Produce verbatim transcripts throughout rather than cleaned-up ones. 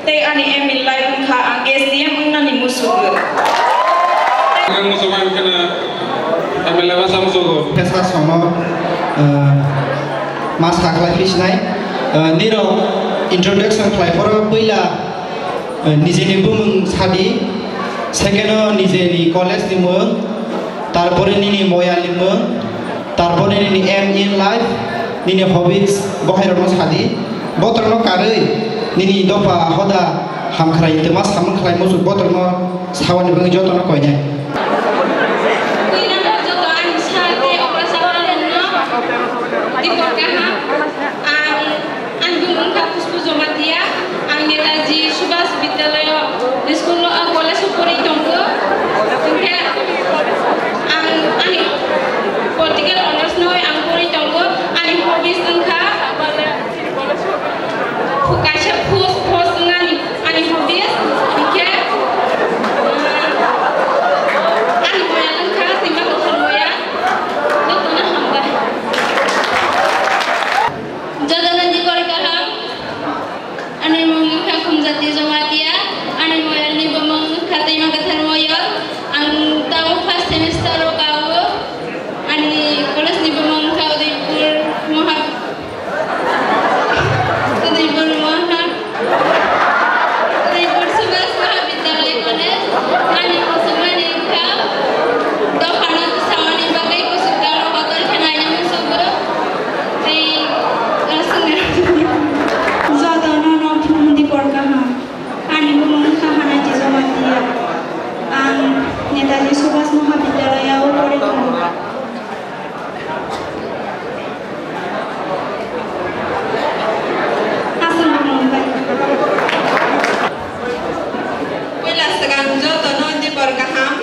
Tei ani aim in life wngkha ang S D M wngnani musugo. Ang musugo ang kheno M L A basa musugo. Pesa somo, ah, ma sakhlai phisnai, ah, nirok introduction khlai phoro puila, ah, nijeni bumung sadi, second o nijeni college ni mung, tarpore nini moyal ni mung, tarpore nini aim in life, nini hobbies, bohairokno sadi. Botorno karwi nini dopha hoda hamkhrai twma samung khlai muchuk botorno sawani bagwi jotono koinai. Puilano joto ani sir tei okra chakrarokno dikor kaham. Ang, ani bumung wngkha Pushpa Jamatia. Ang Netaji Subhas Vidyalaya school o, ah, college o porwi tongo. Hwnkhe ang ani political honours no ang porwi tongo. Ani hobbies wngkha Kaisa post, post wngani ani hobbies, hwnkhe, ah, ani moyal wngkha twima kothor moyal, jotono hambai. Jotono dikor kaham, ani mung wngkha Khumjati Jamatia, ani moyalni bumung wngkha twima kothor moyal, ang tamo first semester o kao, ani college ni bumung wngkha Udaipur Maha- Udaipur Maha-, Udaipur Subhas Mahavidyalaya College, ani muchungmani wngkha dophano tisamani bagwi kuchukjak rok kotor khe naina muchungo. Tei, ah, swngnai. Jotono no phung dikor kaham. Ani bumung wngkha Hanati Jamatia. Ang Netaji Subhas Mahavidyalaya o pori tongo. Puila swkang jotono dikor kaham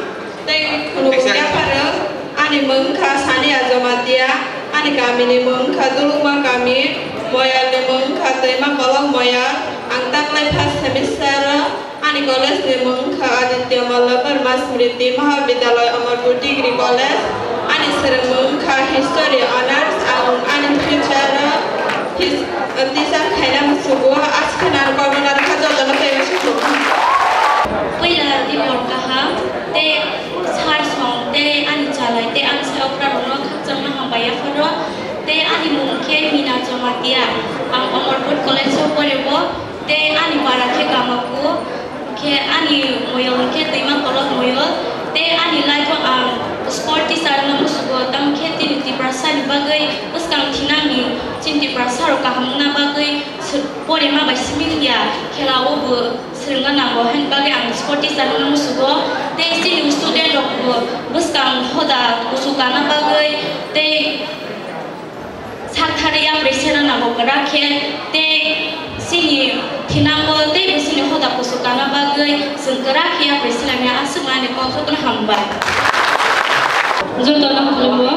tei khulumung yapharo. Ani mung wngkha Sania Jamatia, ani kamini mung wngkha Dulukma kami, moyalni mung wngkha Twima Kolok Moyal, ang taklai first semester o. Ani college ni mung wngkha Aditya Malla Barma Smriti Mahavidyalaya Amarpur Degree College. Ani swrwngmung wngkha History Honours. Ang ani future o his-, teacher khaina musugo. Aswkhe nang kokno narwkha jotono tei uansukmung. Puila dikor kaham tei sir song tei ani chalai tei ani sai okra rokno khakchangma hambai yapharo tei ani mung khe Mina Jamatia. Ang Amarpur College o porebo. Tei ani para khe Kamaku, khe ani moyol khe Twima Kolok Moyol. Tei ani life o ang sport teacher no musugo, tamo khe chini Tiprasa ni bagwi bwskang thinangni chini Tiprasa rok kaham wngna bagwi porima bai simi wngya, khela o bo swrwngna nango, haini bagwi ang sport teacher wngna musugo. Tei chini student rok bo bwskang hoda kuchuk kana bagwi tei Sakthari yaprwi sena nango kwrak khe tei chini thinango tei bo chini hoda kuchuk kana bagwi chwng kwrak khe yaprwi selaimani aswk ani kok jotono hambai. Jotono khulumo.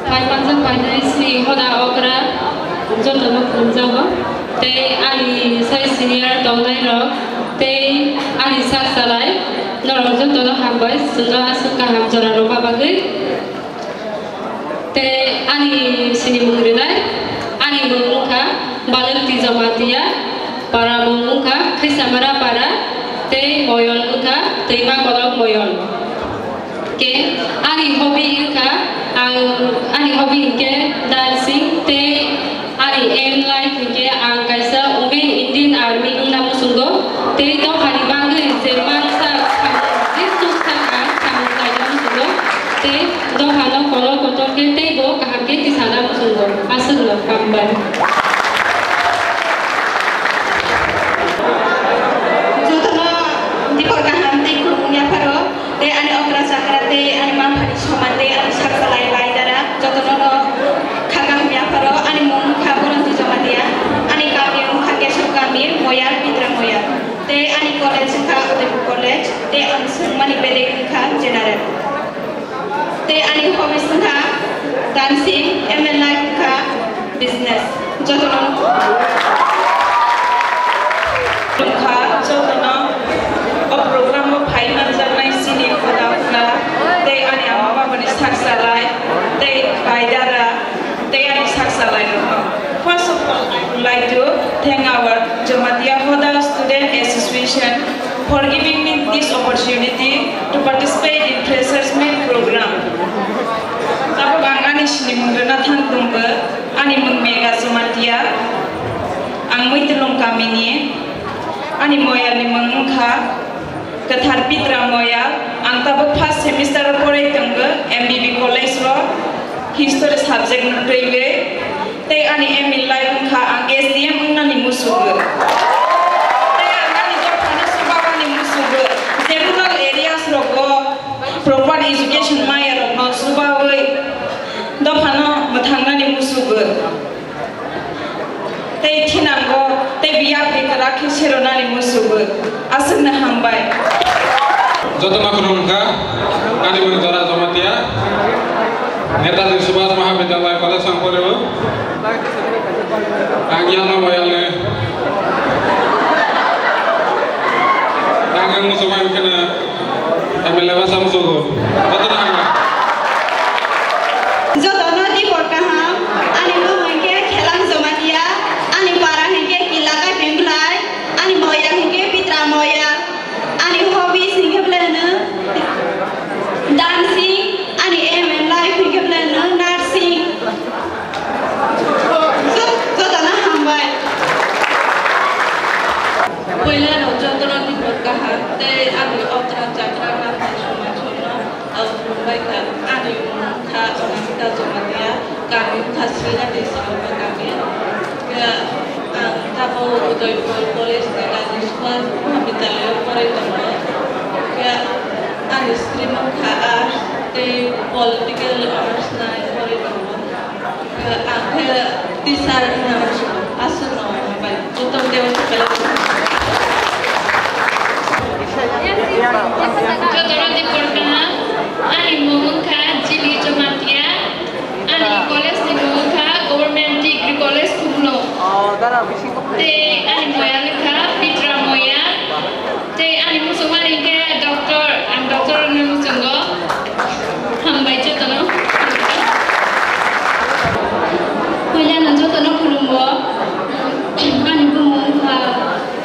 Phai manjak phainai chini hoda okra jotono khulumjago. Tei ani sai senior tongnai rok tei ani sak salai norok jotono hambai chwngno aswk kaham jora rwma bagwi. Tei ani sinimung rwnai, ani mung wngkha Balwkti Jamatia, para mung wngkha Khaisamara para, tei moyol wngkha Twima Kolok Moyol. Ke ani hobby wngkha, ang, ani hobby hwnkhe dancing, tei ani aim life hwnkhe ang kaisa Women Indian Army wngna muchungo, tei dophani bagwi je mansa, je suksa ang samung kaina muchungo, tei dophano kolok kotor khe tei bo kaham khe tisana muchungo. Aswkno hambai. Jotono dikor kaham tei khulumung yapharo, tei ani okra chakra tei ani mangphani soman tei ani sak salai bai dara jotono no kha kaham yapharo. Ani mung wngkha Boronti Jamatia, ani kami wngkha Kesab kami, Moyal, Pitra Moyal. Tei ani college wngkha Udaipur College, tei ang swngmani bedek wngkha general. Tei ani hobbies wngkha dancing, M L A wngkha business. Jotono wngkha, jotono o program o phai manjaknai chini hoda okra, tei ani ama babani sak salai, tei bai dara, tei ani sak salai rokno. First of all, I would like to thank our Jamatia Hoda Student for giving me this opportunity to participate in Freshers Meet program. Tabuk ang ani sinimung rwna thang tongo, ani mung Megha Jamatia, ang Muitulung kamini, ani moyalni mung wngkha Kwthar Pitra Moyal, ang tabuk first semester o porai tongo, M B B college o history subject no twiwi. Tei ani aim in life wngkha ang S D M wngnani musugo. Tei ang ani dophano swbawi musugo. Je rural areas rogo proper education maya rokno swbawi dophano mwthangnani musugo. Tei thinango tei biyapni kwrak khe seronani musugo. Aswkno hambai. Jotono khulumkha, ani mung Jora Jamatia, Netaji Subhash Mahavidyalaya College ang poreo. Ang yano moyalni. Ang ang musuman kena M L A basa musugo. Jotono hambai. Jotono tibor kaham, ani mung hwnkhe Khelang Jamatia, ani para hwnkhe Kilakai Pimblai, ani moyal hwnkhe Pitra Moyal. Ani hobbies hwnkhe belai hwno dancing, ani aim in life hwnkhe belai hwno nursing. Jo-, jotono hambai. Puila rok jotono tibor kaham tei ani okra chakra nathai somajno. Ang khulumbai kha, ani mung wngkha Anamika Jamatia, kami wngkha Srinathi Srongma kami. Khe ang tabuk Udaipur College ni Netaji Subhash Mahavidyalaya o porai tongo. Khe ani stream wngkha Arts tei Political Honours nai porai tongo. Ang khe teacher wngna aswkno hambai. Joto tei o thapela. Jotono tei porkana, ani mung wngkha Jili Jamatia, ani college ni mung wngkha Government Degree College Khumulwng. Tei ani moyal wngkha Pitra Moya. Tei ani muchungmani hwnkhe doctor, ang doctor wngwi muchungo. Hambai jotono. Puila no jotono khulumgo. Ani bumung wngkha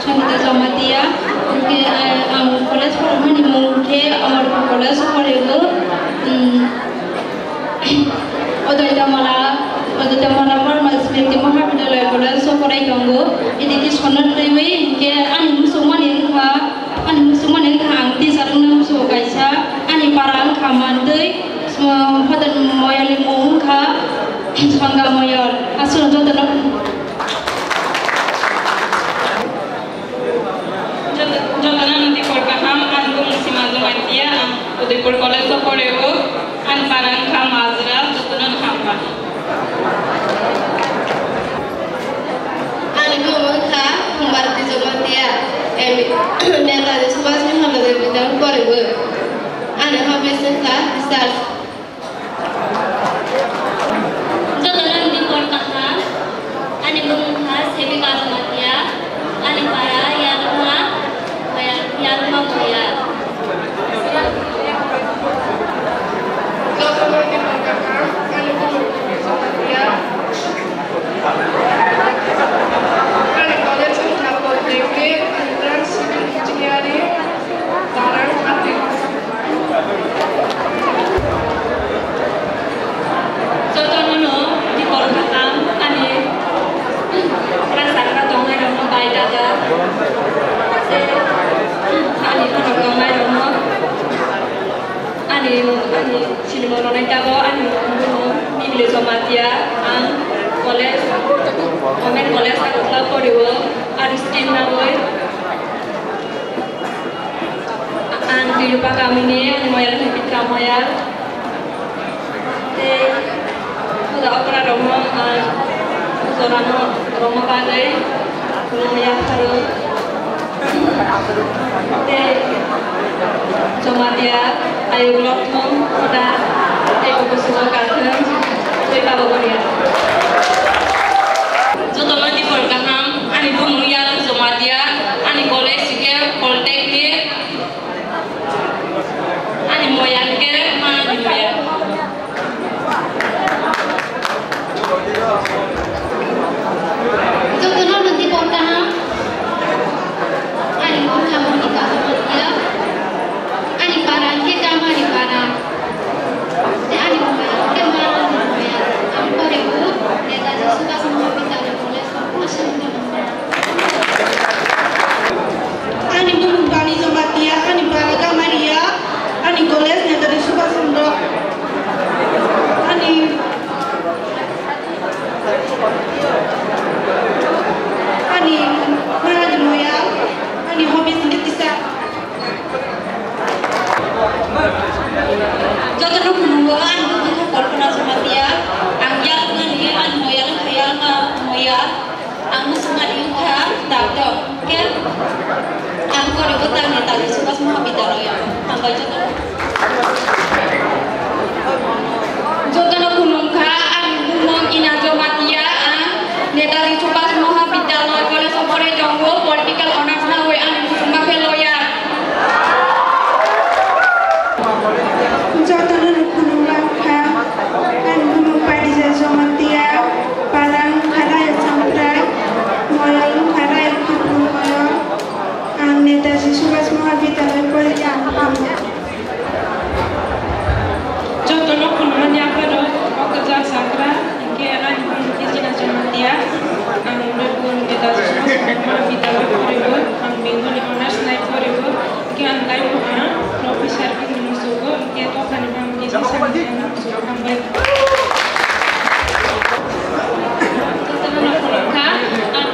Sonita Jamatia. Hwnkhe, eh, ang college phorokmani mung khe Amarpur College o phorego. Hmm. Odoi Tamala, Odoi Tamala Formal Smriti Mahavidyalaya College o porai tongo. Education no twiwi hwnkhe ani muchungmani wngkha, ani muchungmani wngkha ang teacher wngna muchungo kaisa, ani para wngkha Mantwi, sw-, father moyalni mung wngkha Songa Moyal. Aswk jotono. Joto-, jotono nwng tei porkaham, ang bumung Sima Jamatia, ang Udaipur College o poreo, ang para wngkha Majra, jotono hambai. Ani bumung wngkha Bharati Jamatia, em, Netaji Subhash Mahavidyalaya poreo. Ani hobbies wngkha research. Jotono nwng tei porkaham, ani bumung wngkha Sevika Jamatia, ani para Yalma, Yalma Moya. Jotono nwng tei porkaham, ani bumung wngkha Jamatia, ani college wngkha Polytechnic, ani branch civil engineering, para wngkha. Jotono no tei porkaham ani kwrwng sakra tongnai rokno bai dada. Tei ani borok tongnai rokno ani, ani sinimung rwnai tabuk ani mung Migli Jamatia, ang college, Government College Agartala poreo, aro stream nagwi. Ang Tirupa kamini, ani moyal hwnkhe Pitra Moyal. Tei hoda okra rokno ang jorano romna bagwi khulumwi yapharo. Tei Jamatia ayuk lokthong hoda tei bukusungo kanthwng tei babo goriya. Jotono tei porkaham, ani bumung Yalang Jamatia, ani college hwnkhe Polytechnic. Ani moya hwnkhe ma ani moya. Jotono nwng tei porkaham. Ani bumung Monika Jamatia. Ani, ani moyal, ani hobby sini tisa. Jotono khulumgo, ang wngkha Kalpana Jamatia, ang yalnani, ang moyal wngkha yalma moyal, ang muchungmani wngkha doctor, khe ang porigo ta Netaji Subhash Mahavidyalaya, hambai jotono. Jotono khulumkha, ang bumung Ina Jamatia, ang Netaji Subhash Mahavidyalaya College o porai tongo, political honours nawi ang muchungma khe lawyer. Jotono no khulumkha, ang bumung Padija Jamatia, parang kharai samprai, moyol kharai khapru moyol, ang Netaji Subhash Mahavidyalaya porai tongo. Jotono khulumani aphano o kwchak sakra, hinkhe ani bumung Tina Jamatia, ang Netaji Subhash Mahavidyalaya porigo, ang Bengali honours nai porigo, hinkhe ang life o ang professor wngwi muchungo, hinkhe dophani bangwi kisa sakni muchungo, hambai. Jotono khulumkha, ang, ang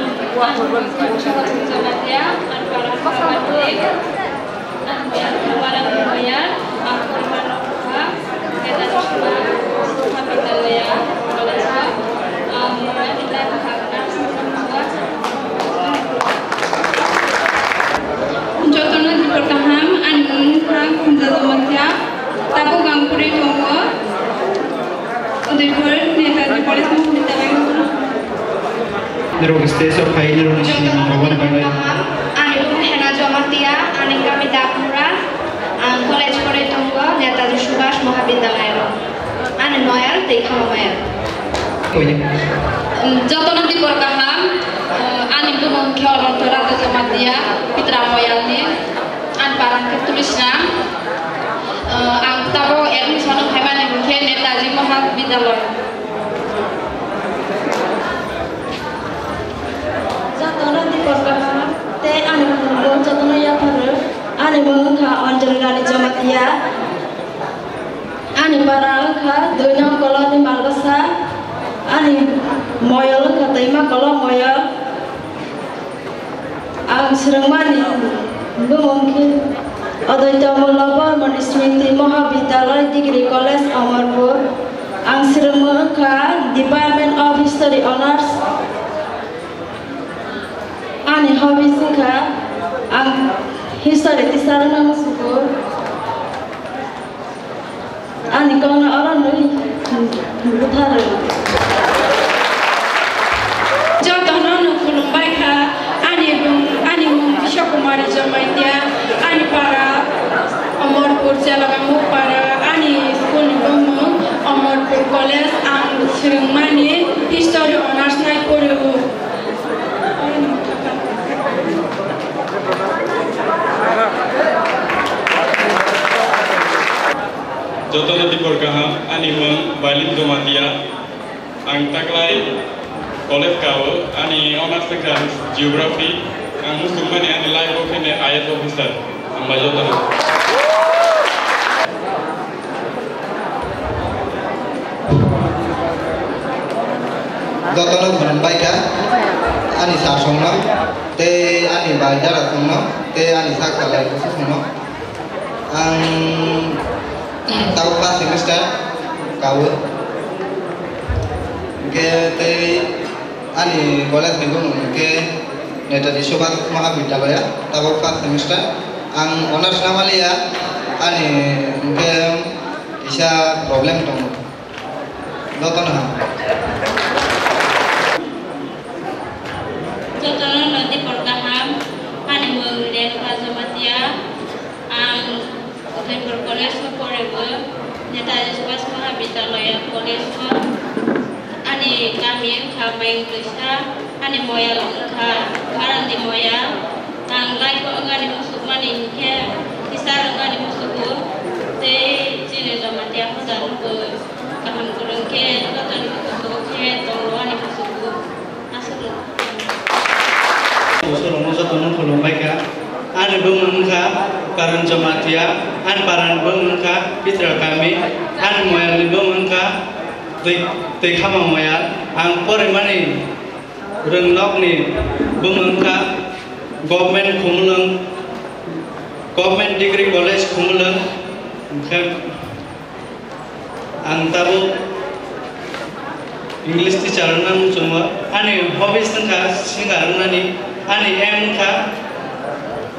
Jamatia, ang para Jamatia. Jotono jibor kaham, ani mung wngkha Khumja Jamatia, tabuk ang puri tongo. Udaipur Netaji College Mahavidyalaya. Norok stage o phai norokni sini mung kaham, ani bumung Hena Jamatia, ani kami Dakmura, ang college porai tongo Netaji Subhash Mahavidyalaya o. Ani moyal tei khama moyal. Um, jotono dibor kaham, uh, ani bumung khe Ononto Radha Jamatia, Pitra moyalni. Ang parang khe Tulisrang. Eh, ang tabuk admission wng phaimani hwnkhe Netaji Mahavidyalaya. Jotono dibor kaham tei ani mung jotono yapharwi. Ani mung wngkha Anjali Rani Jamatia. Ani para wngkha dui nong koloni Malbasa. Ani moyol wngkha Twima Kolok Moyol. Ang swrwngmani bumung khe Aditya Malla Barman Smriti Mahavidyalaya Degree College, Amarpur. Ang swrwngmung wngkha Department of History Honours. Ani hobbies wngkha ang history teacher wngna muchungo. Ani kokno oro nwi butharo. Jotono no khulumbai kha, ani bum-, ani mung Biswa Kumari Jamatia, ani para Amarpur Chelagangmukh para, ani school ni bumung Amarpur College, ang swrwngmani history honours nai pori o. Jotono dibor kaham, ani mung Bailim Jamatia. Ang taklai college kao, ani honours wngkha Geography. Ang muchungmani ani life o kheno I A S officer. Hambai jotono. Jotono khulumbai kha, ani sir songno, tei ani bai dara songno, tei ani sak salai kusu songno. Ang tabuk first semester kao. Hwnkhe tei ani college ni bumung hwnkhe Netaji Subhash Mahavidyalaya, tabuk first semester. Ang honours namaliya, ani hwnkhe kisa problem tongo. Jotono ham. Jotono no dibor kaham, ani mung Renuka Jamatia, ang Udaipur College o porigo, Netaji Subhash Mahavidyalaya College o. Ani kami wngkha Mayung Twisa, ani moyal wngkha Bharani moyal. Ang life o wngani muchukmani hinkhe teacher wngani muchugo, tei chini Jamatia hoda nugo. Kaham kwrwng khe jotoni bukhuk khe tongo ani busugo. Aswk. Bosorokno jotono khulumbai kha. Ani bumung wngkha Karan Jamatia, ani parani bumung wngkha Pitra Kami, ani moyalni bumung wngkha Twi-, Twikhama Moyal. Ang porimani rwngnokni bumung wngkha Government Khumulwng, Government Degree College Khumulwng, hwnkhe ang tabuk English teacher wngna muchungo. Ani hobbies wngkha singer wngnani, ani aim wngkha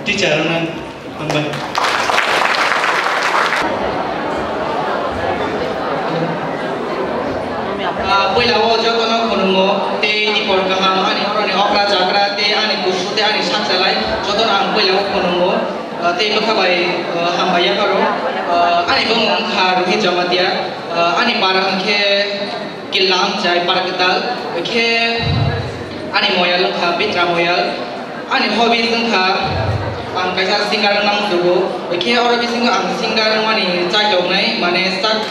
teacher wngnani. Hambai. Ah, puila o jotono khulumgo, tei dipor kaham, ani oroni okra chakra, tei ani kusu, tei ani sakchalai, jotono ang puila o khulumgo, ah, tei bwkha bai, ah, hambai yapharo. Ah, ani bumung wngkha Rohit Jamatia, ah, ani para hwnkhe Kilam chai Parktal, khe ani moyal wngkha Pitra moyal, ani hobbies wngkha ang kaisa singer wngna muchungo, khe oro bisingo ang singer wngmani chaitongnai, mane sak,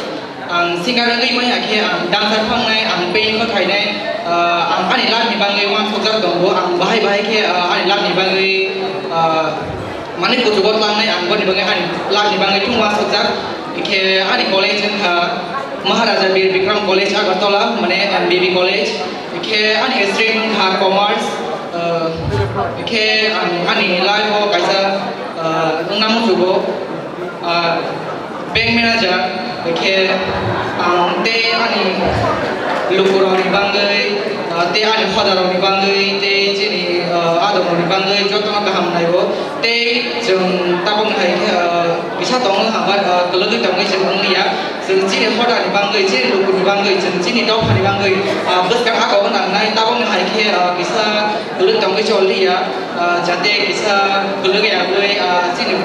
ang singer wngwi manya khe ang dancer phangnai, ang paint khainai, ah, ang ani life ni bagwi uansukjak tongo, ang bahai bahai khe, ah, ani life ni bagwi, ah, Mane kuchugo tlangnai ang boni bagwi ani life ni bagwi thung uansukjak. Khe ani college wngkha Maharaja Bir Bikram College Agartala, mane M B B College. Khe ani stream wngkha commerce. Eh, khe ang ani life o kaisa, eh, wngna muchugo. Ah, Bank manager, khe ang tei ani lukurokni bagwi, ah, tei ani hodarokni bagwi, tei chini, ah, adongrokni bagwi jotono kaham naio. Tei chwng tabukni hai khe, ah, kisa tongo hambai, ah, kwlwgwi tongwi chwng wng liya. Chwng chini hodarni bagwi, chini lukurni bagwi, chwng chini dophani bagwi, ah, bwskang ago nangnai. Tabukni hai khe, ah, kisa kwlwk tongwi chol liya. Ah, jate kisa kwlwk yagwi, ah, chini,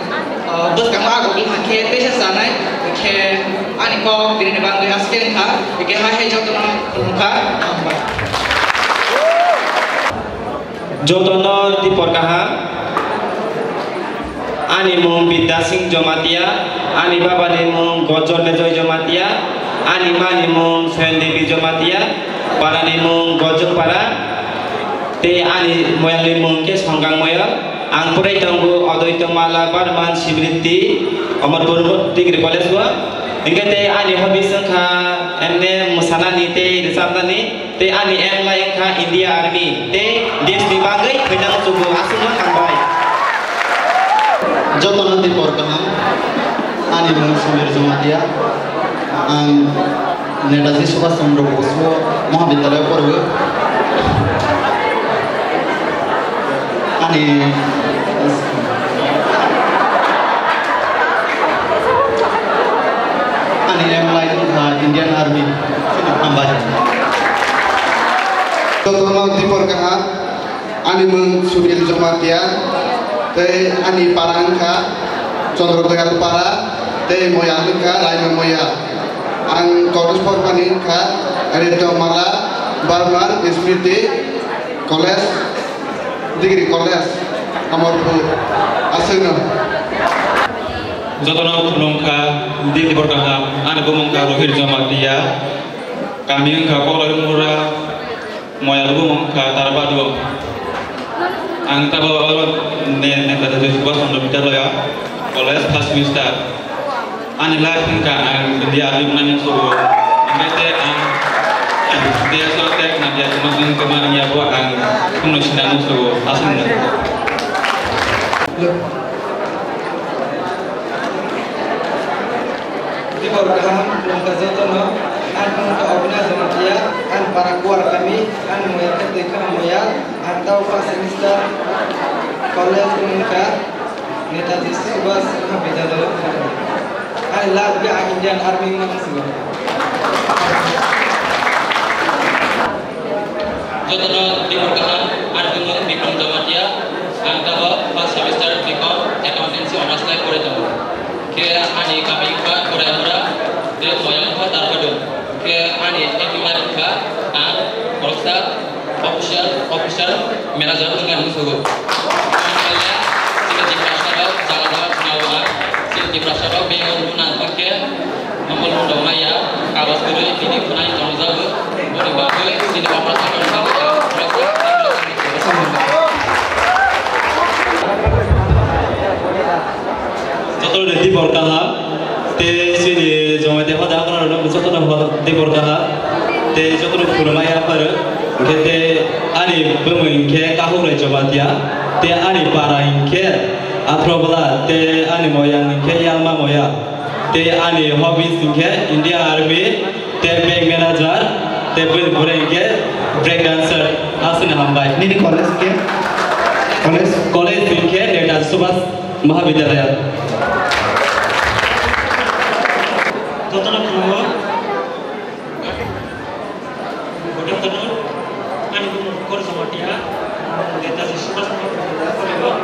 ah, bwskango ago wngkha khe teisa chanai, khe ani kok tini ni bagwi aske wngkha, khe hai hai jotono wngkha, hambai. Jotono dipor kaham. Ani mung Bidya Singh Jamatia, ani baba ni mung Gojor Lejoy Jamatia, ani ma ni mung Soyan Devi Jamatia, para ni mung Gojong Para, tei ani moyal ni mung khe Songkang Moyal. Ang porai tongo Advaita Mala Barman Smriti Amarpur Degree College o. Hingke tei ani hobbies wngkha emne mwsanani tei rwchapnani. Tei ani aim lai wngkha India Army tei desh ni bagwi khaina muchungo, aswkno hambai. Jotono dipor kaham. Ani mung Samir Jamatia. Ang Netaji Subhash Chandra Bose Mahavidyalaya o poro. Ani, ani aim lai wngkha Indian Army. Hambai. Jotono dipor kaham, ani mung Sunil Jamatia, tei ani para wngkha Chandra Doyal Para, tei moyal wngkha Raima Moyal. Ang college pormani wngkha Advaita Mala Barman Smriti College. Degree College, Amarpur, aswkno. Jotono khulumkha, dipor kaham, ani bumung kha Rohit Jamatia, kami wngkha Kolarimura, moyal bumung kha Tarbadu. Ang tabuk ne, Netaji Subhash Chandra Vidyalaya College first semester. Ani life wngkha ang India Army wngnani musugo. Hingke te ang desh o tei khna dia tongma wng kwma wngya bo ang khumno sinani musugo. Aswkno. Dipor kaham, khulumkha jotono. Ang wngkha Abhinav Jamatia, ang para Kuar kami, ang moya khe twi khna moya, ang tau first semester college wngkha. Netaji Subhash Mahavidyalaya. Ani love khe ang Indian Army wngna musugo. Jotono dipor kaham, ani bumung Bikram Jamatia, ang tabuk first semester B Com Accountancy Honours lai pore tongo. Khe ani kami wngkha Koraimura, tei moyang wngkha Tarpadung. Khe ani aim lai wngkha ang khoroksa Officer, officer, manager wngkha hinwi sugo. Chini Tiprasa rok jala jala khwnao ang. Chini Tiprasa rok bini ulo nang thangkhe, omo lung rok maya, kagoj kwrwi bini khwnai tongjago. Boni bagwi chini officer rok wngkha. Jotono dipor kaham, tei chini Jamatia hoda hakrok rok jotono dipor kaham, tei jotono khulumai apharo, Hwnkhe tei ani bwmwi hwnkhe Kahukrai Jamatia, tei ani para hwnkhe Athrobola, tei ani moyang hwnkhe Yalma Moya, tei ani hobbies hwnkhe India Army, tei bank manager, tei bwrwi bwrwi hwnkhe break dancer. Aswkno hambai. Nini college hwnkhe? College? College hwnkhe Netaji Subhash Mahavidyalaya. Jotono khulumgo. Good afternoon. Ani bumung Rukor Jamatia. Netaji Subhash Chandra Bose.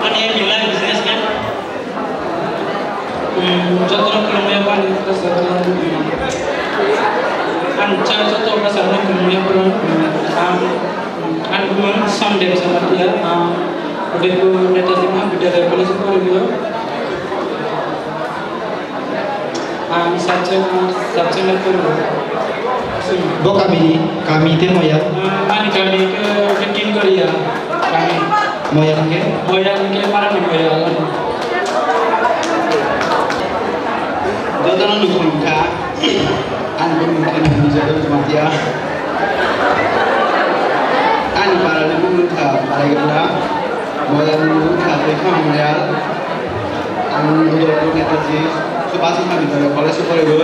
Ani aim in life businessman. Hmm, jotono khulumya bani kasa. Ani cha joto kasa no khulumya bro. Am, ani bumung Samdem Jamatia. Am, Udaipur Netaji Mahavidyalaya College of Poribio. Ang subject, subject na puro. Bo kami ni, kami te moya. Ah, ani kami ke fifteen koriya. Kami. Moya ke? Moya ke para ni moya. Jotono nukhung kha. Ani bumung khe Nijadon Jamatia. Ani para ni bumung kha Baraiganda. Moya ni bumung kha Rekha Moya. Ang Udaipur Netaji Subhash Mahavidyalaya College o poribo.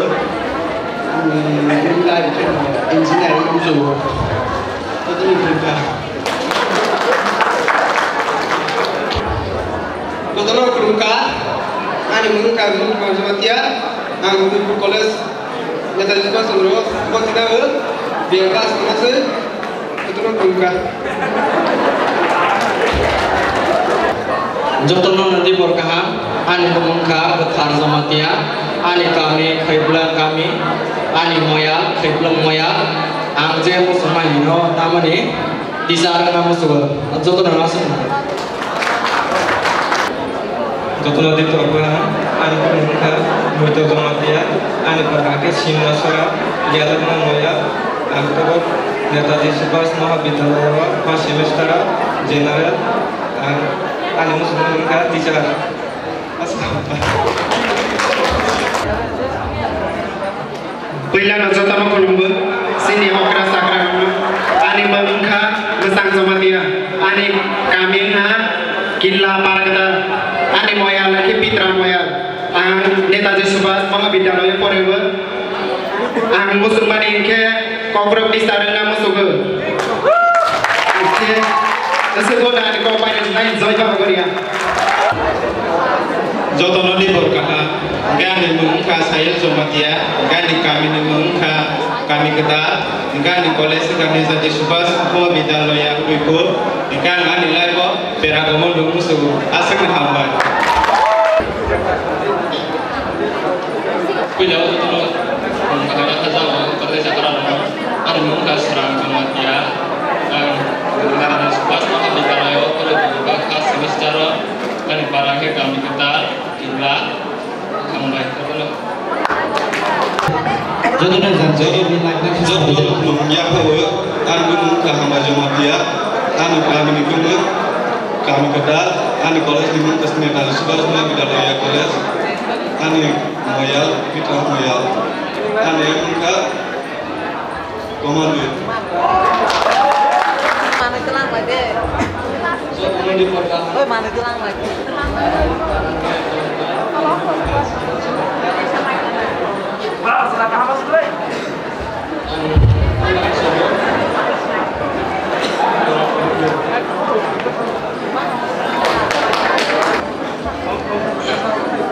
Ani bini life khe engineering wngsugo. Totally bwkha. Jotono khulumkha. Ani bumung kha Rukor Jamatia. Ang Udaipur College Netaji Subhash Chandra Bose o B A pass wngma se. Jotono khulumkha. Jotono nadi bor kaham, ani bumung kha Kwthar Jamatia, ani kami Khaibwlang kami, ani moya Khaibwlang moya, ang je muchungma hino tamani teacher wngna muchungo, jotono aswk. Jotono di torkha, ani bumung kha Moito Jamatia, ani para khe Simna Sora, Yalma Moya, ang tabuk Netaji Subhash Mahavidyalaya o first semester o general, ang ani muchungma wngkha teacher. Puila no jotono khulumgo, chini okra chakra rokno. Ani mung wngkha Mwsang Jamatia, ani kami wngkha Killa Parkda, ani moyal wngkha Pitra Moyal. Ang Netaji Subhash Mahavidyalaya o poribo. Ang muchungmani hinkhe kokrok teacher wngna muchungo. Hinkhe aswk ani kok bai rwnai Joy Baba Goria. Jotono ni bor kaham, gani mung wngkha Sayil Jamatia, gani kami ni mung wngkha Kami Kwtal, gani college wngkha Netaji Subhash Mahavidyalaya Udaipur, gani ani life o pera gomon rwng muchungo, aswk ni hambai. Puila o jotono, um, kaham kha jao, kwrwi chakra rok. Ani mung kha Srang Jamatia. Ang Netaji Subhash Mahavidyalaya o poribo, first semester o. Ani para khe Kami Kwtal, Killa. Hambai, jotono. Jotono jan, jotono, jotono nung ya kho, ani mung kha Hambai Jamatia, ani kami ni kung Kami Kwtal, ani college ni mung kha Netaji Subhash Mahavidyalaya College, ani moyal, Pitra Moyal, ani mung kha Komandwi. Manwi twlang lai de. Oi, manwi twlang lai.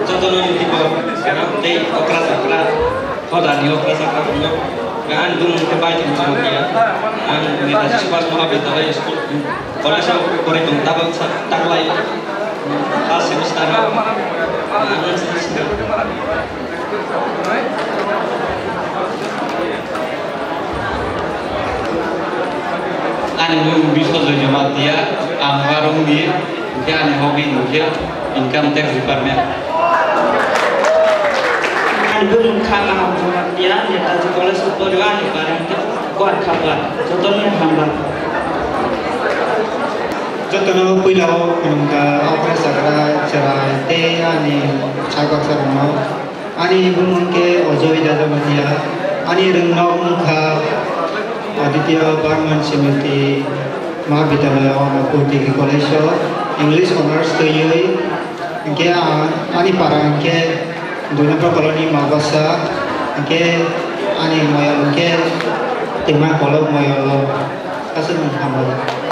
Jotono ni tei okra chakra, hodani okra chakra phungo. Ang bumung khe bai tong tong ya. Ang Netaji Subhash Mahavidyalaya School, college o pori tong tabok sa taklai. First semester o. Ang Ani mung Biswajoy Jamatia, ang warung di, hingke ani hobby hingke income tax department. Ani bumung kha Kaham Jamatia, Netaji College o pori o, ani para hingke Kuar Khapar, jotono hambai. Jotono puila o khulumkha, okra chakra, chwrai, tei ani sak baksa rokno. Ani bumung khe Ajoy Jamatia, ani rwngnok wngkha Aditya Barman Smriti Mahavidyalaya Amarpur Degree College o English Honours twiwi, hwnkhe ang ani para hwnkhe dui number colony Malbasa, hwnkhe ani moyol hwnkhe Tima Kolok moyol o. Aswk wng hambai.